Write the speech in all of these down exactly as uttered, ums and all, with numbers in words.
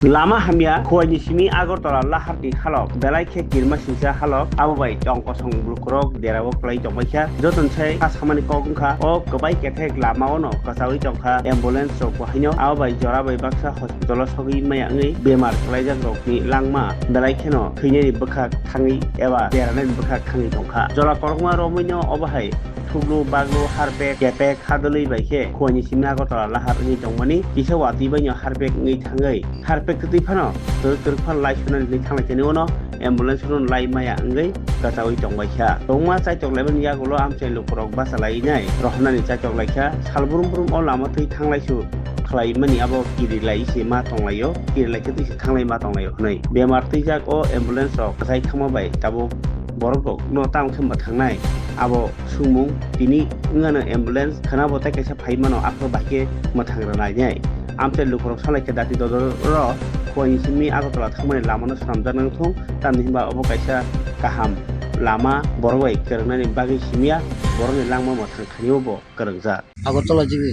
Lama hamya, Khowai ni simi Agartala laharni halok, belai khe kirma singsa halok, abo bai tong kosong bwrwk rok derao kwlai tongbaikha. Joto ni sai kha samani kok wngkha, o kwbai kethek lama o no kwchaui tongkha ambulance rok bo haino, abo bai jora bai baksa hospital o sogwi maya wngwi bemar kwlaijak rok ni langma belai kheno thwinani bwkhak thangwi eba deranani bwkhak thangwi tongkha. Jora korokma romwi no obo hai thuklu baglu harpek kepek hadwlwi bai khe Khowai ni simi Agartala lahar wngwi tongmani kisa watwi bai no harpek wngwi thangwi harpek kwtwi phano twrwk twrwk phano lai sunani hinwi thanglai tini uano ambulance rok lai maya wngwi kwchaui tongbaikha. Tongma chaitok laimani yagulo amchaini lukurok bachalainai rohornani chaitok laikha. Sal brum brum o lama twi thanglaisu khlaimani abo kirilai se ma tonglaio, kirilai khe twi se thanglai ma tonglaio hwnwi. Bemar twijak o ambulance rok kwchai thangma bai tabuk borok rok no tamo khe mwthangnai abo sumung tini wngano ambulance khwnabo tei kaisa phai mano aphuru bahai khe mwthang rwlainai. Amchaini lukurok salai khe dati dodor rok Khowai ni simi Agartala thangmani lama no swnamjak nang thung, tamni hinba obo kaisa kaham lama borok bai kwrwngnani bagwi simiya, borokni langma mwthang thani o bo kwrwngjak. Agartala GB.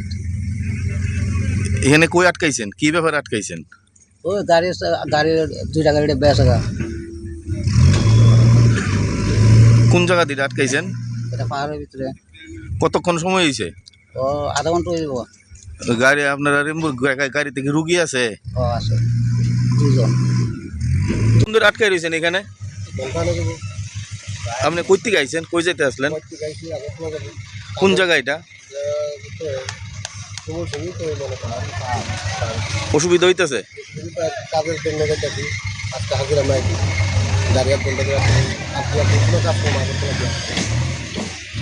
এখানে কই আটকাইছেন? কি ব্যাপারে আটকাইছেন? ওই গাড়ি, গাড়ি দুইটা গাড়ি বেশ। কোন জায়গা দিয়ে আটকাইছেন? এটা পাহাড়ের ভিতরে। কতক্ষণ সময় হয়েছে? ও, আধা ঘন্টা হয়ে যাবো। গাড়ি আপনারা রেমবো গা-, গা-, গাড়িতে কি রুগী আছে? ও, আছে। দুইজন। কোন ধরে আটকাই রয়েছেন এখানে? বলকানো যাবো। আপনি কই থেকে আইছেন? কই যেতে আসলেন? কই থেকে আইছি? আগরতলা যাবো। কোন জায়গা এটা? অসুবিধা হইতেছে? অসুবিধা, কাজের জন্য যাইতেছি। আজকে হাজিরা নাই। গাড়ি এক ঘন্টা ধরে আটকে, আজকে কোনো কাজ করবো, আগরতলা যাবো।